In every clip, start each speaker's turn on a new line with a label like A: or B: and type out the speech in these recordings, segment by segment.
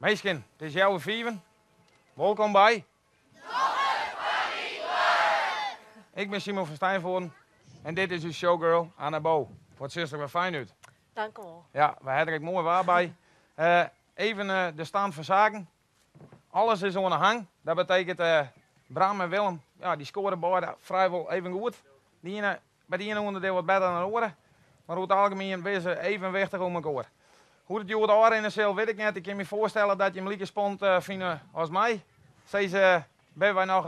A: Minsken, it is healwei fiven. Wolkom by. Ik bin Simon van Stijnvoorden en dit is ús showgirl Anna Bo. Wat sjochst der wer fijn út.
B: Dankewol.
A: Ja, we ha der ek moai waar by. Even de stand fan saken. Alles is oan de hang. Dat betekent Bram en Willem, ja, dy skoare beide frijwol even goed. De iene, by it iene ûnderdiel wat better dan de oare. Mar oer it algemien binne se evenwichtich oer mekoar. Hoe't it hjoed ôfrinne sil, wit ik net. Ik kin my foarstelle dat jim like spannend fine as my. Sizze, binne wy noch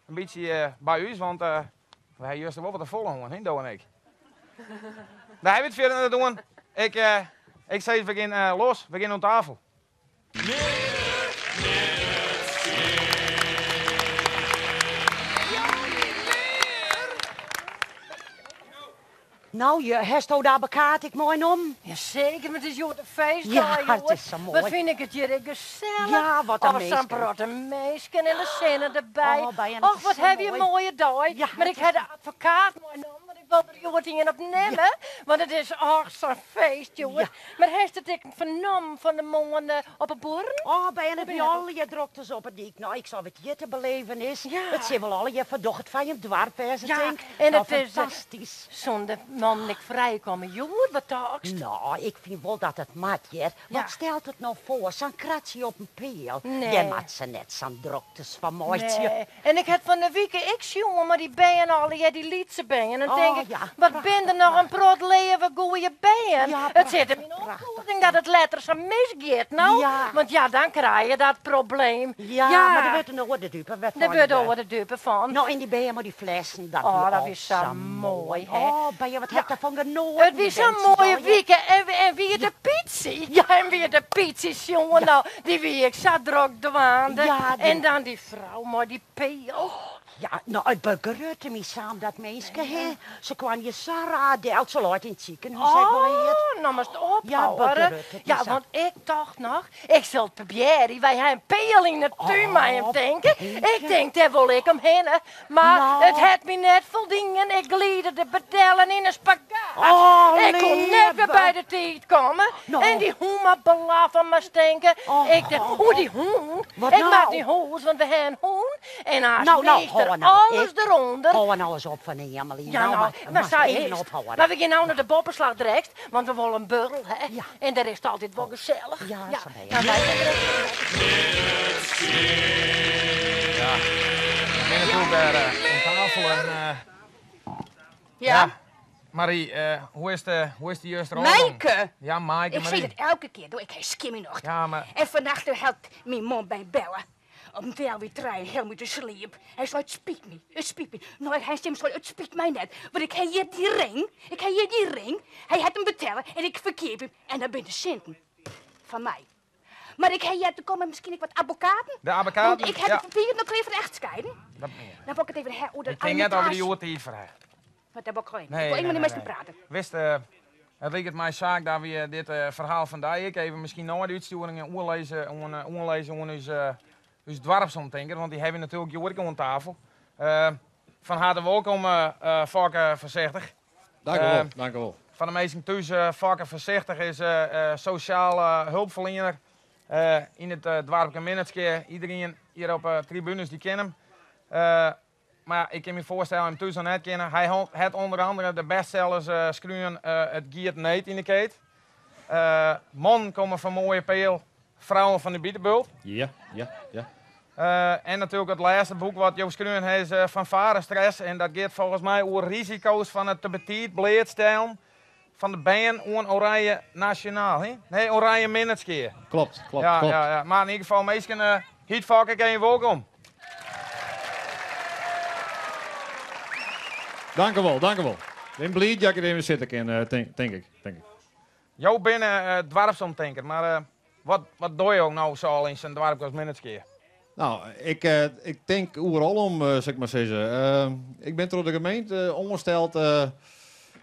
A: in bytsje by ús, want we ha juster wol wat te folle hân, hè, do en ik. Dêr ha we it fierder net oan. Ik, ik sis, we gean los, we gean oan tafel.
C: No, je, hasto de abbekaat ek meinommen?
B: Jaseker, mar it is hjoed in feestdei,
C: Ja,
B: hjoed.
C: it is sa moai.
B: Wat fyn ik it hjir ek gesellich.
C: Ja, wat in
B: Och, sa'n
C: minsken.
B: protte minsken en de sinne derby.
C: Oh, by en it
B: Och,
C: is
B: wat
C: sa
B: hawwe je in
C: moai.
B: moaie dei.
C: Ja,
B: Mar
C: it
B: ik ha
C: is
B: de advokaat meinommen, want ik wol der hjoed ien op nimme. Want it is, och, sa'n feest hjoed.
C: Ja.
B: Mar hast it ek fernommen fan de moarn op 'e buorren?
C: Oh, by en it wie allegear droktes op 'e dyk. No, ik sei wat hjir te beleven is.
B: Ja.
C: It sil wol allegear foar doch it fan jim doarp wêze,
B: Ja,
C: tink.
B: en
C: No,
B: it is,
C: fantastysk.
B: Soene de mannen ek frijkomme hjoed, wat tochtst?
C: No, ik fyn wol dat it moat hear.
B: Ja.
C: Wat stelt it no foar, sa'n kratsje op in peal?
B: Nee.
C: Dêr moat se net sa'n droktes fan meitsje.
B: Nee. En ik ha fan de wike ek sjoen mei dy bern allegear, dy lytse bern. En
C: Oh,
B: tink ik,
C: ja,
B: wat
C: prachtich,
B: bin der noch in prot leave goeie bern.
C: Ja,
B: It sit him yn
C: prachtich, prachtich.
B: opfieding dat it letter sa misgiet, no.
C: Ja.
B: Want ja, dan krije je dat probleem.
C: Ja, mar der wurdt in oar de dupe wer
B: Der
C: fan.
B: wurdt oar de dupe fan.
C: No, en dy bern mei dy flessen, dat
B: Oh,
C: wie
B: dat
C: al
B: wie sa
C: sa
B: moai,
C: moai.
B: hè?
C: Oh, by wat ha ik derfan genoaten.
B: It wie
C: dy
B: sa'n
C: berntsjes
B: moaie
C: allegear.
B: wike en, en wie de Pietsie. Ja, en wie de Pietsie sjoen no, dy wie ek sa drok dwaande.
C: Ja, dy-
B: En dan dy frou mei dy peal.
C: Ja, no, it begrutte my sa om dat minske, hè. Se kwam hjir sa raar del, se leit yn it sikehûs, ha ik wol heard.
B: Oh, no moatst
C: Ja,
B: ophâlde.
C: begrutte my
B: Ja,
C: sa.
B: want ik tocht noch, ik sil it probearje. Wy ha in peal yn 'e tún mei him
C: Oh,
B: tinke. Ik
C: Pietje.
B: tink, dêr wol ik omhinne. Mar
C: No.
B: it hat my net foldien. Ik glide de bedellen yn in spagaat.
C: Oh,
B: Ik koe net wer
C: leave.
B: by de tiid komme.
C: No.
B: En dy hûn moat blaffe, moatst tinke.
C: Oh,
B: Ik tink, oeh, dy hûn.
C: Wat
B: Ik
C: nou?
B: moat nei hûs, want we ha in hûn. En aanst
C: No, no,
B: wiist er
C: hâld nou,
B: alles
C: ik-
B: derûnder.
C: Hâld nou eens op fan Emily.
B: Ja,
C: Nou,
B: nou,
C: mar,
B: maar
C: moatst
B: sa
C: even
B: is het.
C: ophâlde.
B: Mar we gean no nei de boppeslach direkt, want we wolle in buorrel ha.
C: Ja.
B: En dêr is it altyd wol gesellich.
C: Ja, sa ben je.
B: Nou, wy gean direkt.
A: Ja, we binne natuerlik wer oan tafel en
D: Ja.
A: ja. Marie, hoe is de, hoe is de juster ôfgong?
D: Maaike!
A: Ja, Maaike,
D: Ik
A: Marie.
D: sis it elke kear, doe ik ha skjin myn nocht.
A: Ja, mar
D: En fannacht hellet myn man my belle. Om healwei trijen helemaal út 'e sliep. Hy sei, it spyt my, it spyt my. No, hy stim sei, it spyt my net. Want ik ha hjir dy ring, ik ha hjir dy ring. Hy hat him betelle en ik ferkeap him. En dan binne de sinten fan my. Mar ik ha hjir te kommen miskien ek wat abbekaten.
A: De abbekaten,
D: Want ik ha
A: ja.
D: de papieren noch klear foar de echtskieding.
A: Dat mear.
D: Dan wol ik it even ha oer de
A: Ik tink net oft we der
D: alimentaasje.
A: hjoed tiid foar ha.
D: Want dêr wol ik even.
A: Nee,
D: Ik wol even
A: nee,
D: mei de
A: nee,
D: minsken
A: nee.
D: prate.
A: Witst, it liket my saak dat we dit ferhaal fan dy ek even miskien nei de útstjoeringen oerlizze oan, oanlizze oan ús, ús doarpsomtinker, want dy ha we natuerlik hjoed ek oan tafel. Fan harte wolkom, Fokke Voorzichtig.
E: Dank u wol, dank u wol.
A: Foar de minsken thús, Fokke Voorzichtig is sosjaal hulpferliener yn it doarpke Minnertsgea. Iderien hjir op 'e tribunes dy ken him. Mar ik kin my foarstelle him thús noch net kinne. Hy hat ûnder andere de bestsellers skreaun It giet need yn de keet. Mannen komme fan moaie peal, frouwen fan de bitebult.
E: Ja, ja, ja.
A: En natuerlik it lêste boek wat jo skreaun ha is Fanfare Stress. En dat giet folgens my oer risiko's fan it te betiid bleatstellen fan de bern oan Oranje Nasjonaal. Hè? Nee, Oranje Minnertsgea.
E: Klopt, klopt,
A: Ja,
E: klopt.
A: ja, ja. Mar yn ieder gefal, minsken, hyt Fokke en wolkom.
E: Dank u wol, dank u wol. Ik bin bliid dat ik der even sitte kin, tink ik, tink ik.
A: Jo binne doarpsomtinker, mar wat, wat dogge jo no sa al yn sa'n doarp as Minnertsgea?
E: No, ik, ik tink oeral om, sil ik mar sizze. Ik bin troch de gemeente oansteld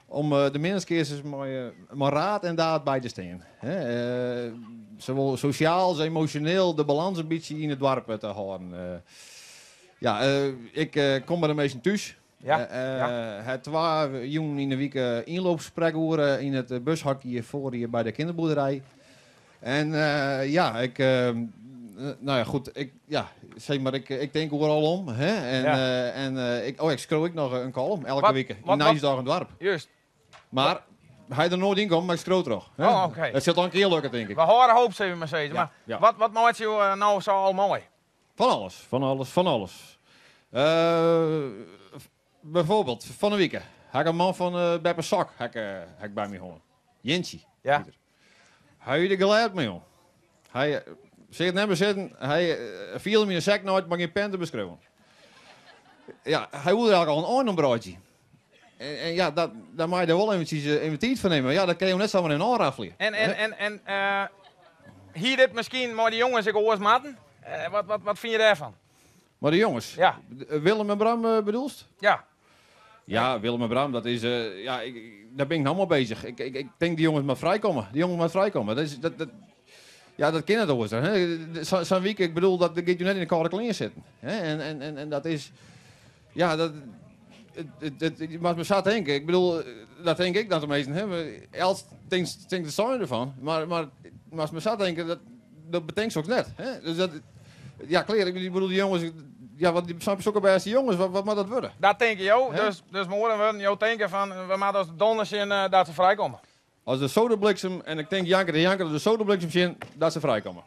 E: om de Minnertsgeasters mei raad en daad by te stean. Hè, sawol sosjaal as emosjoneel de balâns in bytsje yn it doarp te hâlden. Ja, ik kom by de minsken thús. Ha twa jûnen yn de wike ynloopsprekoere yn it bushokje foar hjir by de kinderboerderij. En ja, ik, nou ja, goed, ik, ja, zeg maar, ik, ik tink oeral om. Hè? En,
A: Ja.
E: en ik, oh, ik skriuw ek noch in kollum elke
A: Wat-
E: wike.
A: wat-
E: Yn Nijsdag in Doarp.
A: Juist.
E: Mar hy der noait yn komt, mar ik skriuw troch. Hè?
A: Oh, oké.
E: It sil dan in kear lukke, tink ik.
A: We hâlde hoop, sille we mar sizze.
E: Ja,
A: Mar
E: ja.
A: wat, wat meitsje jo no sa al moai?
E: Fan alles, fan alles, fan alles. Bijvoorbeeld, fan 'e wike ha ik in man fan Beppe Sok ha ik, ha ik by my hân. Jintje.
A: Ja.
E: Hy wie der glêd mei, jong. Hy seach net mear sitten, hy fielde my in sek neit, mar gjin pen te beskriuwen. Ja, hy woe der eigentlik al in ein oan breidzje. En, en ja, dat, daar mei je der wol eventsjes even tiid foar nimme. Ja, dat kin jo net samar even ôfraffelje.
A: En, en, en, en hie dit miskien mei de jonges ek oars moatten? Wat, wat, wat fine je dêrfan?
E: Mei de jonges?
A: Ja.
E: Willem en Bram bedoelst?
A: Ja.
E: Ja, Willem en Bram, dat is, ja, ik, dêr bin ik no mei beuzich. Ik, ik, ik tink dy jonges moatte frijkomme. Dy jonges moatte frijkomme. Dat is, dat, dat, ja, dat kin net oars. Hè. Sa, sa'n wike, ik bedoel, dat giet jo net yn de kâlde klean sitten. Hè. En, en, en, en dat is, ja, dat, it, it, it, je moatst mar sa tinke. Ik bedoel, dat tink ik dan teminsten. Hè. Elts tinkt, tinkt it sein derfan. Mar, mar moatst mar sa tinke, dat, dat betinkt soks net. Hè. Dus dat, ja, klear. Ik bedoel, dy jonges, ja, wat, dy sokke bêste jonges, wat, wat moat dat wurde?
A: Dat tinke jo,
E: Hè?
A: dus, dus mei oare wurden, jo tinke fan, we moatte as donder sjen dat se frijkomme.
E: As de sodebliksem, en ik tink janker de janker, de sodebliksem sjen dat se frijkomme.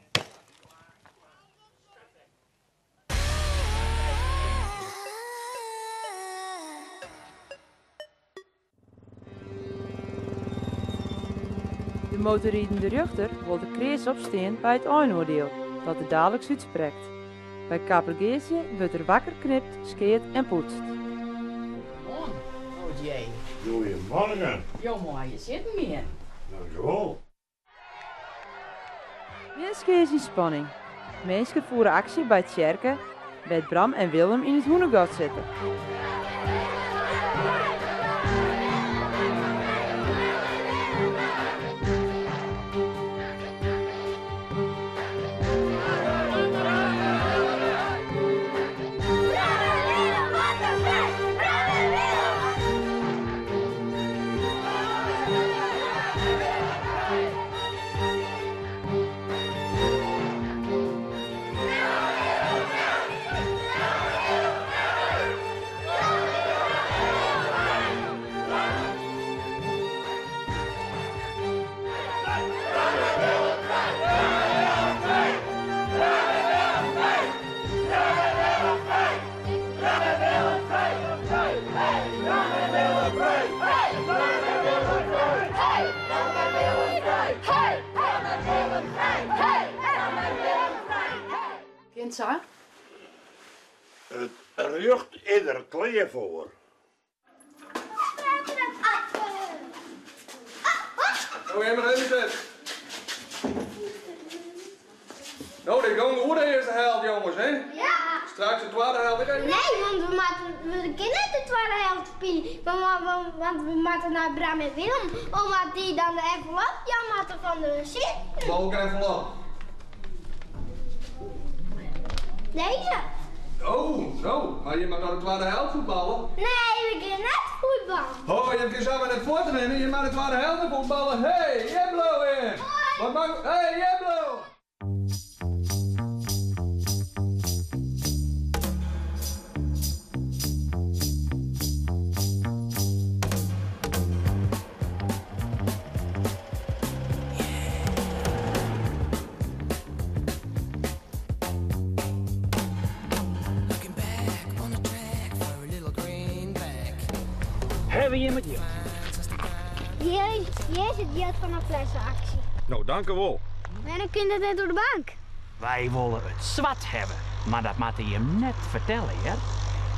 F: De motorridende rjochter wol der kreas op stean by it einoardiel, dat er daliks útsprekt. By kapper Geartsje wurdt der wakker knipt, skeard en poetst.
G: Moarn, O J.
H: Goeiemorgen.
G: Jo meie sitten gean.
H: Dankjewol.
F: Minske is yn spanning. Minsken fiere aksje by tsjerke, wêr't Bram en Willem yn it hûnegat sitte.
D: Kind sa?
H: It rjocht is der klear foar.
I: No, gean mar even sitten. No, dit gong oer de earste helte, jonges, hè?
J: Ja.
I: Straks de twadde helte. Ik even-
J: Nee, want we, moatte, we kinne net de twadde helte spylje. Want, want we moatte nei Bram en Willem, omdat dy dan de envelop jaan moatte fan de sinten.
I: Welke envelop?
J: Deze.
I: Oh, zo. Maar je mag dan de tweede helft voetballen.
J: Nee, we kunnen net voetballen.
I: Oh, je kunt zomaar net voortrennen. Je mag de tweede helft voetballen. Hey, Jeblo in. Wat mag... Hey, Jeblo!
K: Hawwe jim it jild?
J: Hjir is it jild fan de flesseaksje.
I: No, dankewol.
J: Wêrom kin dat net oer de bank?
K: Wy wolle it swart hawwe, mar dat moatte jim net fertelle, hear.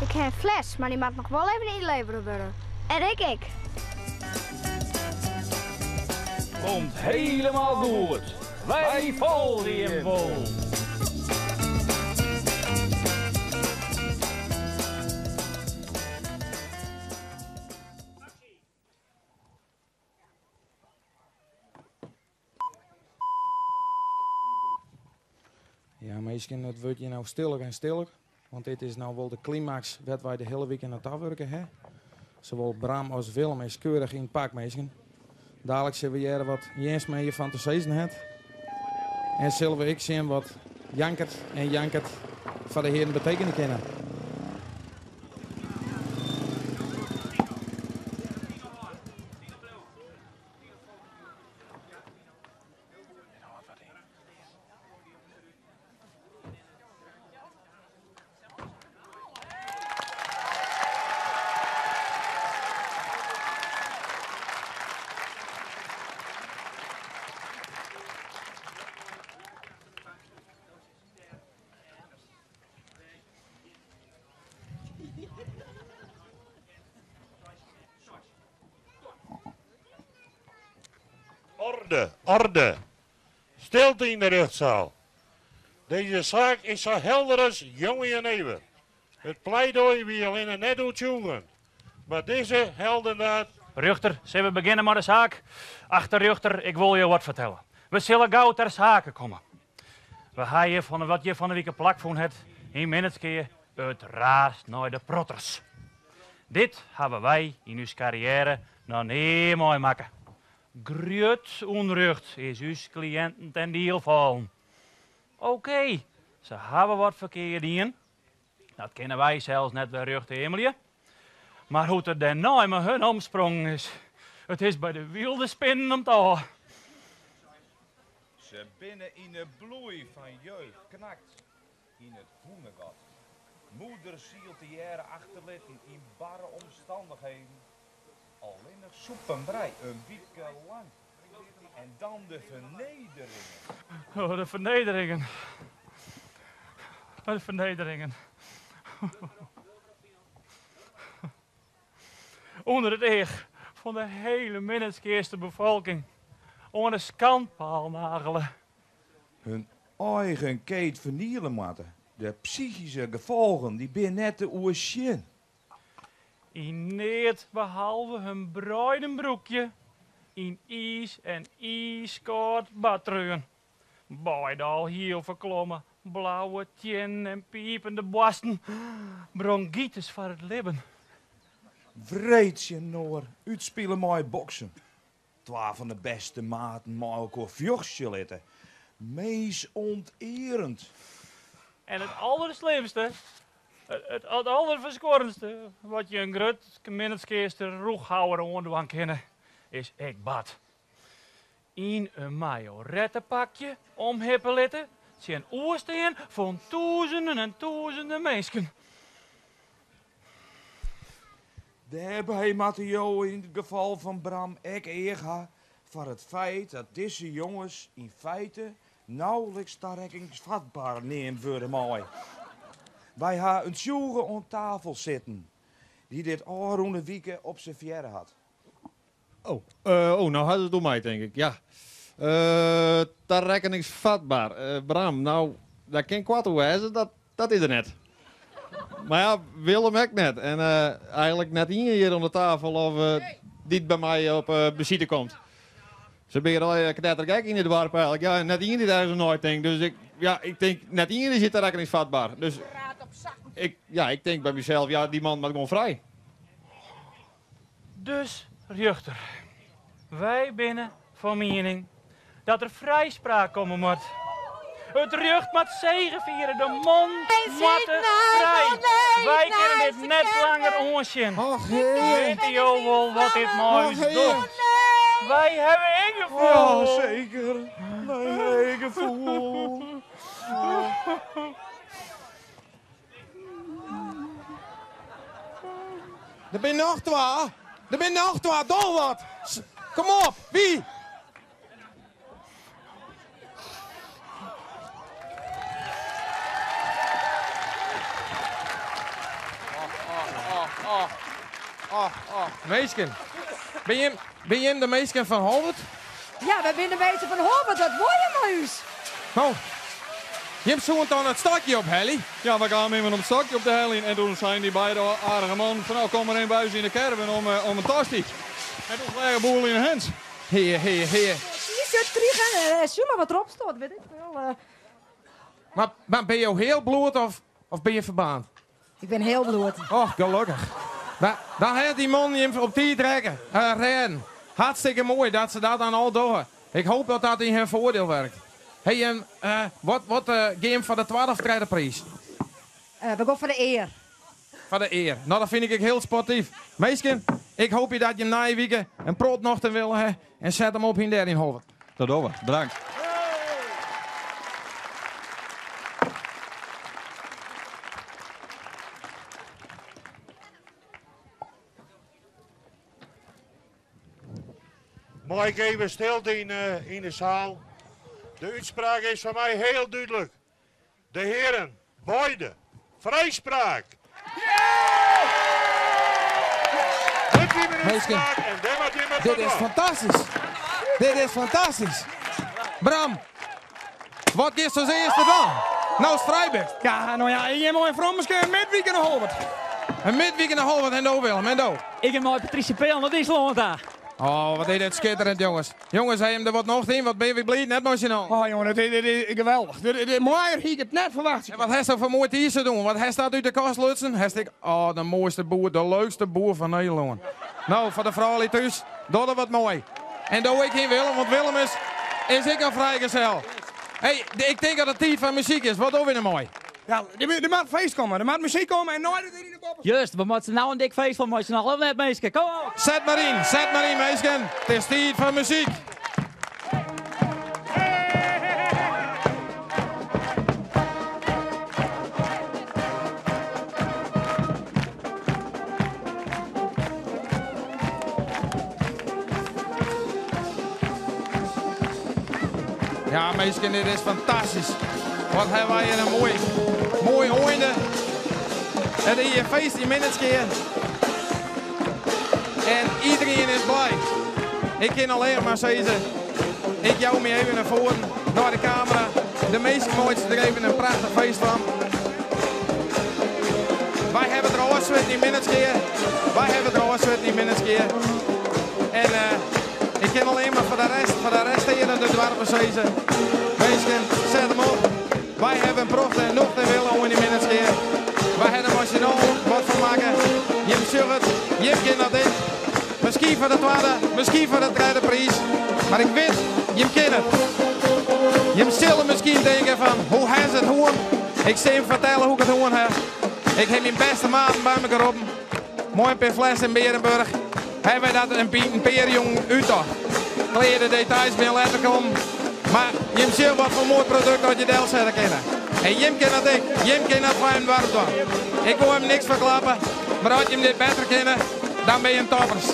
J: Ik ha in fles, mar dy moat noch wol even ynlevere wurde. En ik ek.
K: Komt helemaal goed. Wy folgje jim wol.
A: Ja, minsken, it wurdt hjir no stiller en stiller. Want dit is no wol de klimaks wêr't wy de hiele wike nei ta wurke ha. Sawol Bram as Willem is keurich yn it pak, minsken. Daliks sille we hearre wat Jensma hjirfan te sizzen hat. En sille we ek sjen wat Jankert en Jankert foar de hearen betekenje kinne.
H: Orde, orde. Stilte yn de rjochtsaal. Dizze saak is sa helder as jonge jenever. It pleidoai wie allinne net oertsjûgjend, mar dizze heldendaad.
K: Rjochter, sille we begjinne mei de saak? Achte rjochter, ik wol jo wat fertelle. We sille gau ter sake komme. We ha hjir fan wat hjir fan 'e wike plakfûn hat yn Minnertsgea, it raast nei de protters. Dit hawwe wy yn ús karriêre noch nea meimakke. Grut ûnrjocht is ús kliïnten ten diel fallen. Okee, se hawwe wat ferkeard dien. Dat kinne wy sels net wer rjochteamelje. Mar hoe't der dêrnei mei hun omsprongen is, it is by de wylde spinnen om 't ôf.
L: Se binne yn 'e bloei fan jeugd knakt yn it hûnegat. Moedersiel tegearre achterlitten yn barre omstannichheden. Allinnich soep en brij in wike lang. En dan de fernederingen.
K: Oh, de fernederingen. De fernederingen. Under it each fan de hiele Minnertsgeaster befolking oan de skandpaal nagele.
L: Hun eigen keet ferniele moatte. De psychyske gefolgen dy binne net te oersjen.
K: Yn neat behalve hun breiden broekje yn iis en iiskâld bad treaun. Beide al hiel ferklomme, blauwe teannen en pipende boarsten, brongitis foar it libben.
L: Wreed tsjinoar útspile mei it boksen. Twa fan de bêste maten mei elkoar fjochtsje litte. Minskûntearend.
K: En it alderslimste, it alderferskuorrendste wat je in grut Minnertsgeaster rûchhouwer oandwaan kinne, is ek bard. Yn in majorettepakje omhippe litte tsjin oerstean fan tûzenen en tûzenen minsken.
L: Dêrby moatte jo yn it gefal fan Bram ek each ha foar it feit dat dizze jonges yn feite nauwelijks tarekkeningsfatber neamd wurde mei. Wy ha in tsjûge oan tafel sitten dy't dit ôfrûne wike observearre hat.
E: Oh, oh, no hat it oer my, tink ik. Ja. Tarekkeningsfatber. Bram, no, dêr kin koart oer wêze, dat, dat is er net. Mar ja, Willem ek net. En eigenlik net ien hjir oan de tafel of dy't by my op besite komt. Se binne allegear knettergek yn it doarp eigenlik. Ja, net ien dy't ergens oer neitinkt. Dus ik, ja, ik tink, net ien is hjir tarekkeningsfatber. Dus ik, ja, ik tink by mysels, ja, dy man moat gewoan frij.
K: Dus rjochter, wy binne fan miening dat der frijspraak komme moat. It rjocht moat segefiere, de man moatte frij. Wy kinne dit net langer oansjen. Witte jo wol wat dit mei ús docht? Wy hawwe ek gefoel.
L: Ja, seker. Wy hawwe ek gefoel.
A: Der binne noch twa. Der binne noch twa. Doch wat. Kom op. Wie? Minsken, bin jim de minsken fan Holwert?
M: Ja, wy binne de minsken fan Holwert. Wat wol je mei ús?
A: No, jim soenen dan it stokje ophelje?
I: Ja, we kamen immen om it stokje op te heljen en toen seinen dy beide aardige mannen fan no, kom mar even by ús yn de caravan om in tosti. En toen fleach de boel yn 'e hens.
A: Hear, hear, hear.
M: T-shirt krigen en sjoch mar wat derop stiet, wit ik veel.
A: Mar binne jo heal bloed of binne je ferbaarnd?
M: Ik bin heal bloed.
A: Och, gelokkich. Mar dan hat dy man jim op tiid rekke, rêden. Hartstikke moai dat se dat dan al dogge. Ik hoop dat dat yn hun foardiel wurket. Hey, en wat, wat gean jim foar de twadde of tredde priis?
M: We gean foar de ear.
A: Foar de ear. No, dat fyn ik ek hiel sportyf. Minsken, ik hoopje dat jim nije wike in protte nocht en wille ha en set him op yn dêr yn Holwert.
I: Dat dogge we. Bedankt.
H: Mei ik even stilte yn, yn de saal? De útspraak is foar my hiel dúdlik. De hearen, beide, frijspraak! Dit wie myn
A: Minsken,
H: útspraak en dêr moat jim it
A: dit
H: foar
A: is
H: dwaan.
A: fantastysk. Dit is fantastysk. Bram, wat giest as earste dwaan? No'tst frij bist.
N: Ja, no ja, ik gean mei in frommeske in midwike nei Holwert.
A: In midwike nei Holwert en do Willem, en do?
O: Ik gean mei Patricia Peel nei Yslân ta.
A: Oh, wat is dit skitterend, jonges. Jonges, ha jim der wat nocht yn? Wat binne wy bliid, net mei syn allen.
N: Oh jongen, dit is geweldich. Dit, moaier hie ik it net ferwachte.
A: En wat hast do foar moai t-shirt oan? Wat hast dat út de kast lutsen? Hast ik, oh, de moaiste boer, de leukste boer fan Nederlân. No, foar de froulju thús, doch der wat moai. En do ek hin Willem, want Willem is, is ek in frijgezel. Hey, ik tink dat it tiid foar muzyk is. Wat dogge wy der mei?
N: Ja, der moat feest komme, der moat muzyk komme en nei de
O: Just, we moatte no in dik feest fan meitsje, noch net minsken, kom op!
A: Set mar yn, set mar yn minsken, it is tiid foar muzyk! Ja, minsken, dit is fantastysk. Wat hawwe wy hjir in moai, moai einde. It is in feest yn Minnertsgea. En iderien is blij. Ik kin allinnich mar sizze, ik jou my even nei foaren, nei de kamera. De minsken meitsje der even in prachtich feest fan. Wy hawwe der ôfsletten yn Minnertsgea. Wy hawwe der ôfsletten yn Minnertsgea. En ik kin allinnich mar foar de rest, foar de restearende doarpen sizze, minsken, set him op. Wy hawwe in protte nocht en wille oan yn Minnertsgea. Wy hawwe der mei syn allen wat fan makke. Jim sjogge it, jim kinne dat ek. Miskien foar de twadde, miskien foar de tredde priis. Mar ik wit, jim kinne it. Jim sille miskien tinke fan, hoe ha se it hân? Ik sil jim fertelle hoe't ik it hân ha. Ik ha myn bêste maten by my roppen. Mei in pear flessen Bearenburch hawwe wy dat in pear jûnen úttocht. Klear, de details binne letter kommen. Mar jim sjogge wat foar moai produkt dat je delsette kinne. En jim kinne dat ek. Jim kinne dat foar jim doarp dwaan. Ik wol jim niks ferklappe, mar as jim dit better kinne, dan binne jim toppers.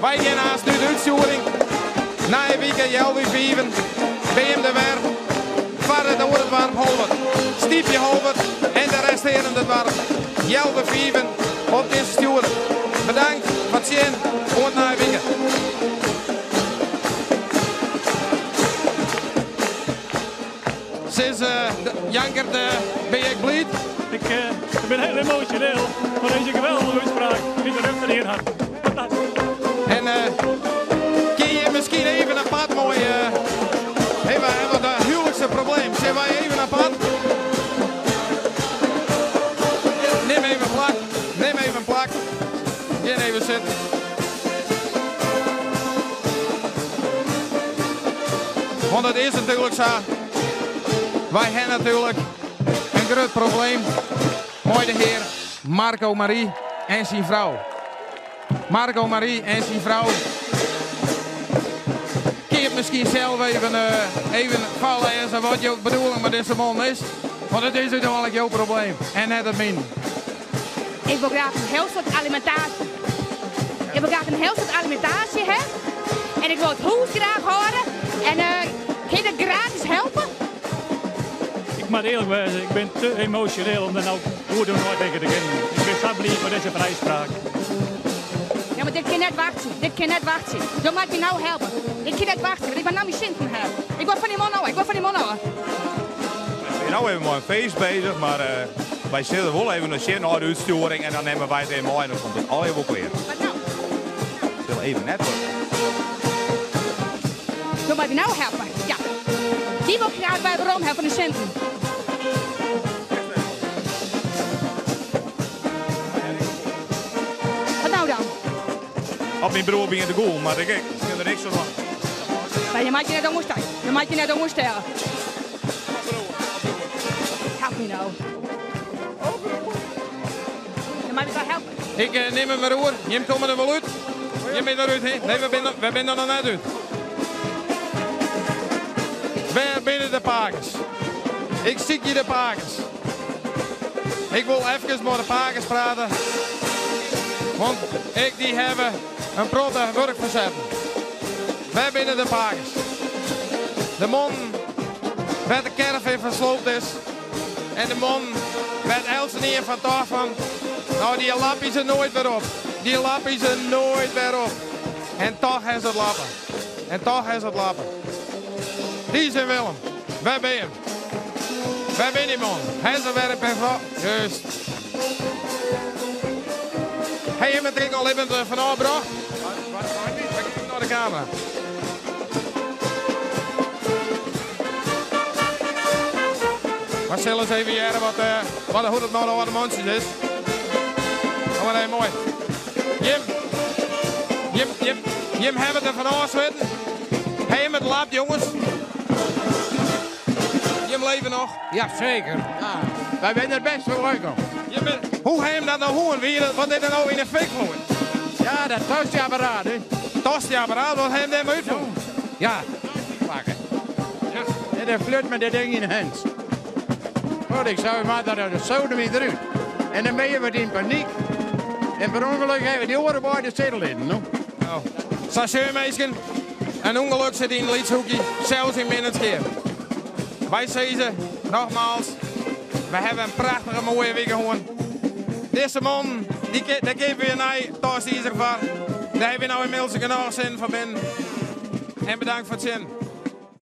A: Wy gean aanst út de útstjoering. Nije wike healwei fiven binne jim der wer foar it oare doarp Holwert. Stypje Holwert en de restearende doarpen. Healwei fiven op dizze stjoerder. Bedankt foar it sjen. Oant nije wike. Sis Jankert, bin je ek bliid?
K: Ik bin hiel emosjoneel fan dizze geweldige útspraak dy't de rjochter dien hat. Fantastysk.
A: En kin je miskien even apart moai. Hey, wy hawwe wat huwelijkse probleem. Sille wy even apart? Nim even plak. Nim even plak. Gean even sitten. Want it is natuerlik sa, wy ha natuerlik in grut probleem mei de hear Marco Marie en syn frou. Marco Marie en syn frou. Kin je it miskien sels even, even foarlêze wat jo bedoeling mei dizze man is? Want it is úteinlik jo probleem en net it minen.
D: Ik wol graach in hiel soad alimentaasje. Ik wol graach in hiel soad alimentaasje ha. En ik wol it hûs graach hâlde. En kin dat gratis helpe?
K: Ik moat earlik wêze, ik bin te emosjoneel om der no goed oer neitinke te kinnen. Ik bin sa bliid mei dizze frijspraak.
D: Ja, mar dit kin net wachtsje. Dit kin net wachtsje. Jo moatte my no helpe. Ik kin net wachtsje, want ik moat no myn sinten ha. Ik wol fan dy man ôf. Ik wol fan dy man ôf.
P: We binne no even mei in feest bezich, mar wy sille wol even nei sjen nei de útstjoering en dan nimme wy it even mei en dan komt it allegear wol klear.
D: Wat no?
P: It sil even net wurde.
D: Jo moatte my no helpe. Ja. Dy wol graach wer werom ha fan de sinten. Wat no dan?
P: Op myn broer begjint te gûlen, mar ik ek. Ik kin der niks oan dwaan.
D: Mar je meitsje net om oerstag. Dan moat je net oanstelle. Help my no. Dan moat ik wel helpen.
A: Ik eh, nim him wer oer. Jim komme der wol út. Jim binne der út, hè? Nee, we binne der noch net út. Wêr binne de pakes? Ik sykje de pakes. Ik wol efkes mei de pakes prate. Want ek dy hawwe in protte wurk fersetten. Wêr binne de pakes? De mannen wêr't de caravan fan sloopt is. En de mannen wêr't eltsenien fan tocht fan, no dy lapje se noait wer op. Dy lapje se noait wer op. En toch ha se it lappe. En toch ha se it lappe. Ties en Willem, wêr binne jim? Wêr binne dy mannen? Ha se wer in pear Juist. Ha jim it der ek al libbend fan ôfbrocht? Wy gean nei de kamera. We sille ris even hearre wat, uh, wat, hoe it mei de âlde mantsjes is. Oh, wat even moai. Jim, Jim, Jim, Jim hawwe it derfan ôfswitten. Ha jim it lapt, jonges? Jim leve noch?
N: Ja, seker. Ja. Wy binne der bêst foar weikomen.
A: Jim bin, hoe ha jim dat no hân? Wie dat, wat is der no yn de fik flein?
N: Ja, dat tosti-apparaat, hè.
A: Tosti-apparaat, wat ha jim dêrmei útfûn?
N: Ja, pakken. Ja. En dan fleut me dit ding yn de hens. Goed, ik sei, maar dat de sodemieter eruit. En dan ben je wat in paniek. En per ongeluk hebben die oren bij de zetel in, no?
A: Nou, sa sjogge minsken, in ûngelok sit yn in lyts hoekje, sels yn Minnertsgea. Wy sizze, nogmaals, we hawwe in prachtige moaie wike hân. Dizze mannen, dy, dêr keapje we in nij tosti-izer foar. Dêr hawwe we no ynmiddels genôch sinten foar binnen. En bedankt foar it sjen.